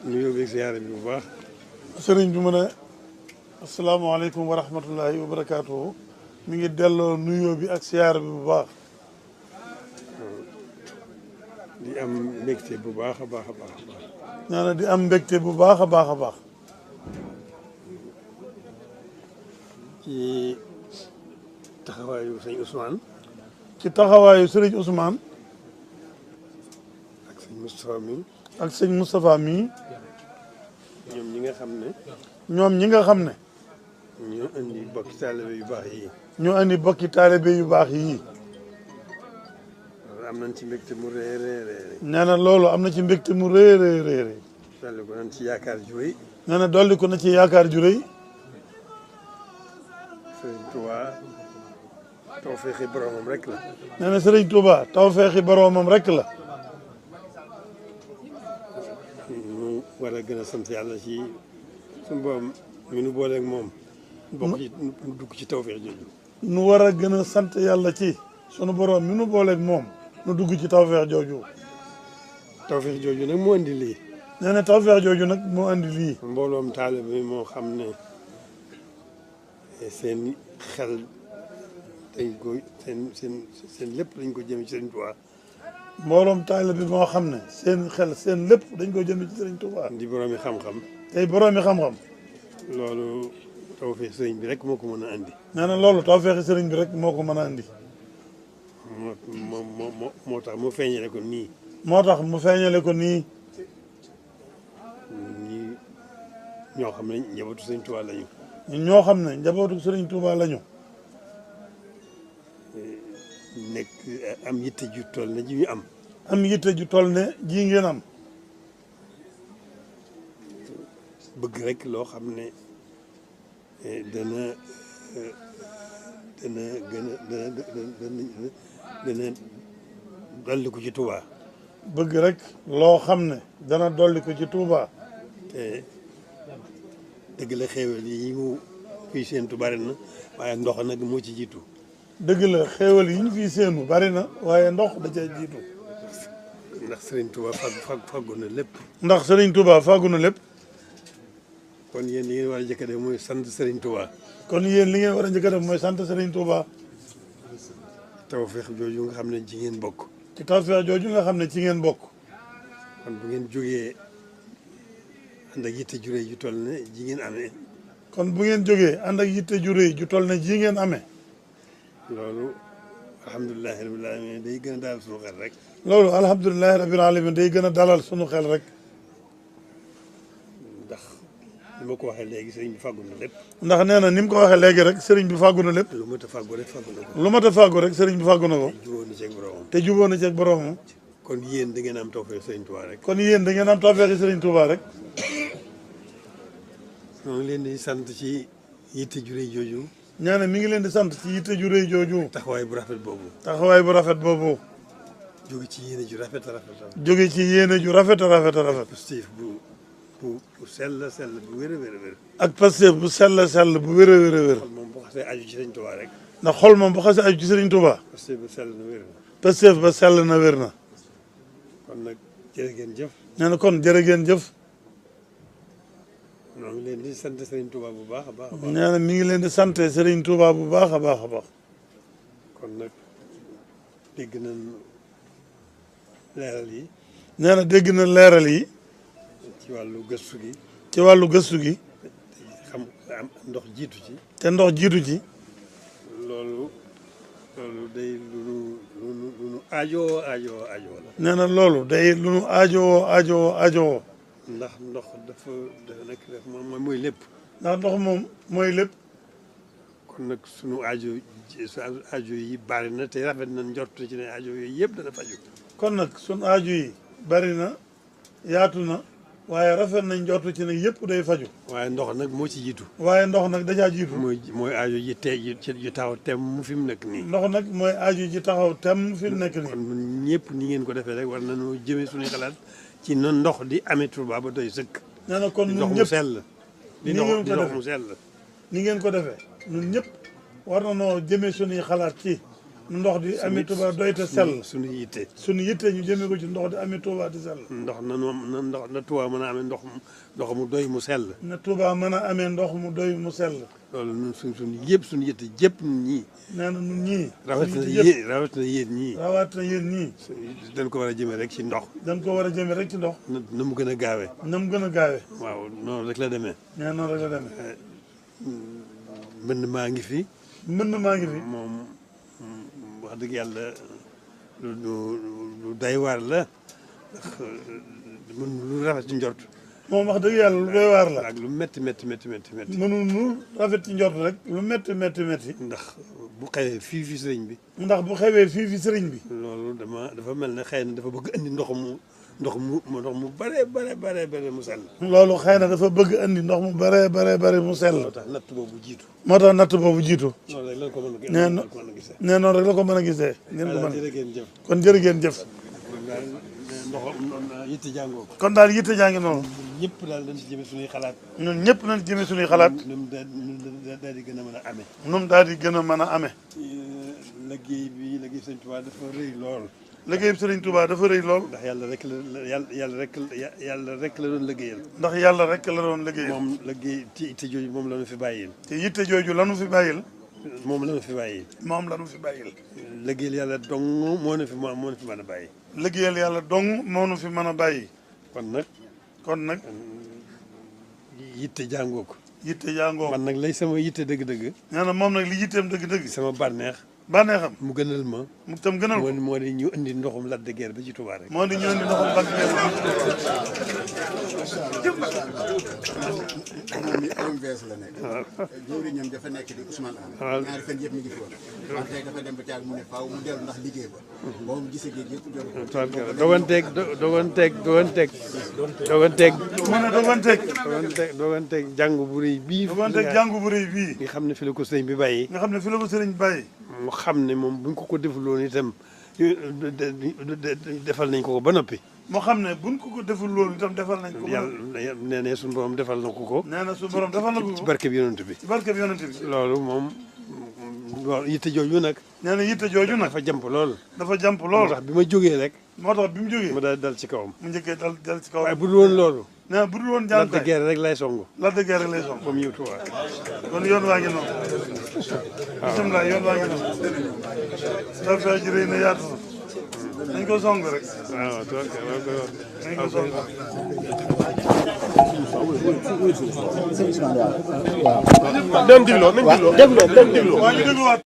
nuyoo beeg ziyaare bi bu baax. sëriñ bi mu ne asalaamaaleykum wa rahmatullahi wa barakaatuhu mi ngi delloo nuyoo bi ak siyaare bi bu baax. di am mbégte bu baax a baax a baax. nee na di am mbégte bu baax a baax a baax. ci taxawaayu sëñ Ousmane. ci taxawaayu sëriñ Ousmane. ak sëñ Moustapha mi. ak sëñ Moustapha mii. ñoom ñi nga xam ne. ñoom ñi nga xam ne. ñoo indi bokki taalibe yu baax yi. ñoo indi bokki taalibe yu baax yii. am nañ ci mbégte mu rëy a rëy. nee na loolu am na ci mbégte mu rëy rëy rëy. dolli ko nañ ci yaakaar ju rëy. nee na dolli ko na ci yaakaar ju rëy. Sëriñ Touba tawfeexi boromam rek la. nee na Sëriñ Touba tawfeexi boromam rek la. ñu war a gën a sant yàlla ci suñu borom mi nu booleeg moom. bokk ci nu dugg ci tawfeex jooju. nu war a gën a sant yàlla ci sunu borom mi nu booleeg moom nu dugg ci tawfeex jooju. tawfeex jooju nag moo indi lii. nee na tawfeex jooju nag moo andi lii. mbooloom taalibe bi moo xam ne seen xel dañ ko seen lépp dañ ko jëm ci Sëriñ Tuubaa. mbooloom taalibe bi moo xam ne seen xel seen lépp dañ ko jëm ci Sëriñ Tuubaa. di boroomi xam-xam. tey boroomi xam-xam. loolu tawfeex sëriñ bi rek moo ko mën a andi. nee na loolu tawfeexi sëriñ bi rek moo ko mën a andi. moo tax mu feeñale ko nii. moo tax mu feeñale ko nii. ñoo xam ne njabootu Sëriñ Tuubaa lañu. ñoo xam ne njabootu Sëriñ Tuubaa lañu. nekk am yitte ju toll ne ji ñu am. am yitte ju toll ne ji ngeen am. bëgg rek loo xam ne dana gën a dana dolli ko ci Touba. bëgg rek loo xam ne dana dolli ko ci Touba. te dëgg la xéewal yi mu fii séentu bari na waaye ndox nag moo ci jiitu. dëgg la xéewal yi ñu fii séenu bari na waaye ndox da cee jiitu. ndax Serigne Touba faggu na lépp. ndax Serigne Touba faggu na lépp. kon yéen li ngeen war a njëkk a def mooy sant Serigne Touba. kon yéen li ngeen war a njëkk a def mooy sant Serigne Touba. tawfeex jooju nga xam ne ci ngeen bokk. ci tawfeex jooju nga xam ne ci ngeen bokk. kon bu ngeen jógee ànd ak yitte ju rëy ju toll ne ji ngeen amee. kon bu ngeen jógee ànd ak yitte ju rëy ju toll ne ji ngeen amee. loolu alhamdulilahi rabil alamin day gën a dalal sunu xel rek. loolu alhamdulilahi rabil alamin day gën a dalal sunu xel rek. ndax ni ma ko waxee léegi sëriñ bi fàggu na lépp. ndax nee na ni mu ko waxee léegi rek sëriñ bi fàggu na lépp. lu mat a fàggu rek fàggu na ko. lu mat a fàggu rek sëriñ bi fàggu na ko. jubóo na ceeg boromam. te jubóo na ceeg boromam. kon yéen da ngeen am tawfeex sëriñ Touba rek. kon yéen da ngeen am tawfeexi sëriñ Touba rek. ñoo ngi leen di sant ci yitte ju rëy jooju. ñaane mi ngi leen di sant ci yitte ju rëy jooju. taxawaay bu rafet boobu. taxawaay bu rafet boobu. jóge ci yéene ju rafet a rafet. jóge ci yéene ju rafet a rafet a rafet. positif bu sell bu wér a wér a wér. ak Pastef bu sell bu wér a wér a wér. xol moom bu xasee aju ci sëriñ Touba rek. ndax xol moom bu xasee aju ci sëriñ Touba. Pastef bu sell na wér na. Pastef ba sell na wér na. kon nag jërë ngeen jëf. nee na kon jërë ngeen jëf. ñoo ngi leen di sant Serigne Touba bu baax a baax. nee na mi ngi leen di sant Serigne Touba bu baax a baax a baax. kon nag dégg nañ leeral yi. nee na dégg na leeral yi. ci wàllu gëstu gi. ci wàllu gëstu gi. xam am ndox jiitu ci. te ndox jiitu ci. loolu day lu nu aajowoo la. nee na loolu day lu nu aajowoo. ndax ndox dafa nekk moom mooy lépp. ndax ndox moom mooy lépp. kon nag sunu aajo yi bari na te rafet na njort ci ne aajo yooyu yëpp dana faju. kon nag sunu aajo yi bari na yaatu na waaye rafet nañ njort ci ne yëpp day faju. waaye ndox nag moo ci jiitu. waaye ndox nag dajaa jiitu. mooy aajo ji ji taxaw tem mu fi mu nekk nii. ndox nag mooy aajo ji taxaw tem fi mu nekk nii. kon ñëpp ni ngeen ko defee rek war nañoo jëmee suñuy xalaat ci noonu ndox di amee Touba ba doy sëkk. nee na kon ñun ñëpp ndox mu sell. di ndox mu sell. ni ngeen ko defee ñun ñëpp war na noo jëmee suñuy xalaat ci nu ndox di amee Touba doy te sell. suñu yitte. suñu yitte ñu jëmee ko ci ndox di amee Touba di sell. ndox na Touba mën a amee ndox mu doy mu sell. na Touba mën a amee ndox mu doy mu sell. loolu ñun suñu yitte jëpp ñun ñii. nee na ñun ñii. rawatina yéen ñii. rawatina yéen ñii. dañ ko war a jëmee rek ci ndox. dañ ko war a jëmee rek ci ndox. na mu gën a gaawee. na mu gën a gaawee. waaw noonu rek la demee. nee noonu rek la demee. mbënd maa ngi fi. mbënd maa ngi fi. moom wax dëgg yàlla lu day waar la lu rafet ci njort. moom wax dëgg yàlla lu doy waar la. ak lu métti. mënul nu rafet ci njort rek lu métti. ndax bu xewee fii fi sëriñ bi. ndax bu xewee fii fi sëriñ bi. loolu dafa mel ne xëy na dafa bëgg andi ndox mu bare mu sell. loolu xëy na dafa bëgg andi ndox mu bare mu sell. moo tax natt boobu jiitu. noonu rek la ko mën a gisee. nee noonu rek la ko mën a gisee. kon jërë ngeen jëf. yitte jàngoo ko. kon daal yitte jàngi noonu. ñëpp daal dañ ci jëme suñuy xalaat. ñun ñëpp nañ ci jëme suñuy xalaat. ñun daal di gën a mën a amee. ñun daal di gën a mën a amee. liggéey Sëriñ Tuubaa dafa rëy lool. liggéey Sëriñ Tuubaa dafa rëy lool. ndax yàlla rek la doon liggéeyal. ndax yàlla rek la doon liggéeyal. moom liggéey te yitte jooju moom la ñu fi bàyyil. te yitte jooju la ñu fi bàyyil. moom la ñu fi bàyyil. moom la ñu fi bàyyil. liggéeyal yàlla dong moo ñu fi mën a bàyyi. liggéeyal yàlla dong moo ñu fi mën a bàyyi. kon nag. yitte jàngoo ko. yitte jàngoo ko. man nag lay sama yitte dëgg-dëgg. nee na moom nag li yitteem dëgg-dëgg. sama bànneexam. mu gënal ma. mu tam gënal ko. moo di ñu indi ndoxum Lac de Guiers ba ci Touba rek. moo di ñu indi ndoxum Lac de Guiers ba ci Touba. moom bees la nekk. waaw jëwriñam dafa nekk di Ousmane Am. waaw ñaari fan yëpp mi ngi fi woon. wante dafa dem ba caag mu ne faaw mu dellu ndax liggéey ba. boobu gisee géej yëpp dellu. doganteeg jàngu bu rëy bii. nga xam ne fi la ko sëriñ bi bàyyi. bàyyi mu xam ne moom buñ ko defuloon itam defal nañ ko ba noppi. moo xam ne buñ ko deful loolu itam defal nañ ko. yàlla nee na suñu borom defal na ko. nee na suñu borom defal na ko. ci barke bi yonent bi. loolu moom yitte jooju nag. nee na yitte jooju nag. dafa jàmp lool. moo tax bi ma jógee rek. moo tax bi mu jógee. mu daal dal ci kawam. mu njëkkee dal ci kawam. waaye bu dul woon loolu. nee na bu dul woon jànkuwaay Lac de Guiers rek lay songu. Lac de Guiers rek lay songu. comme yow Touba. kon yoon waa ngi noonu. waaw bisimilah yoon waa ngi noonu. tawfeex ji rëy na yaatu na. nañ ko song rek. waaw nañ ko song. dem digloo. waaw ñu dégluwaat.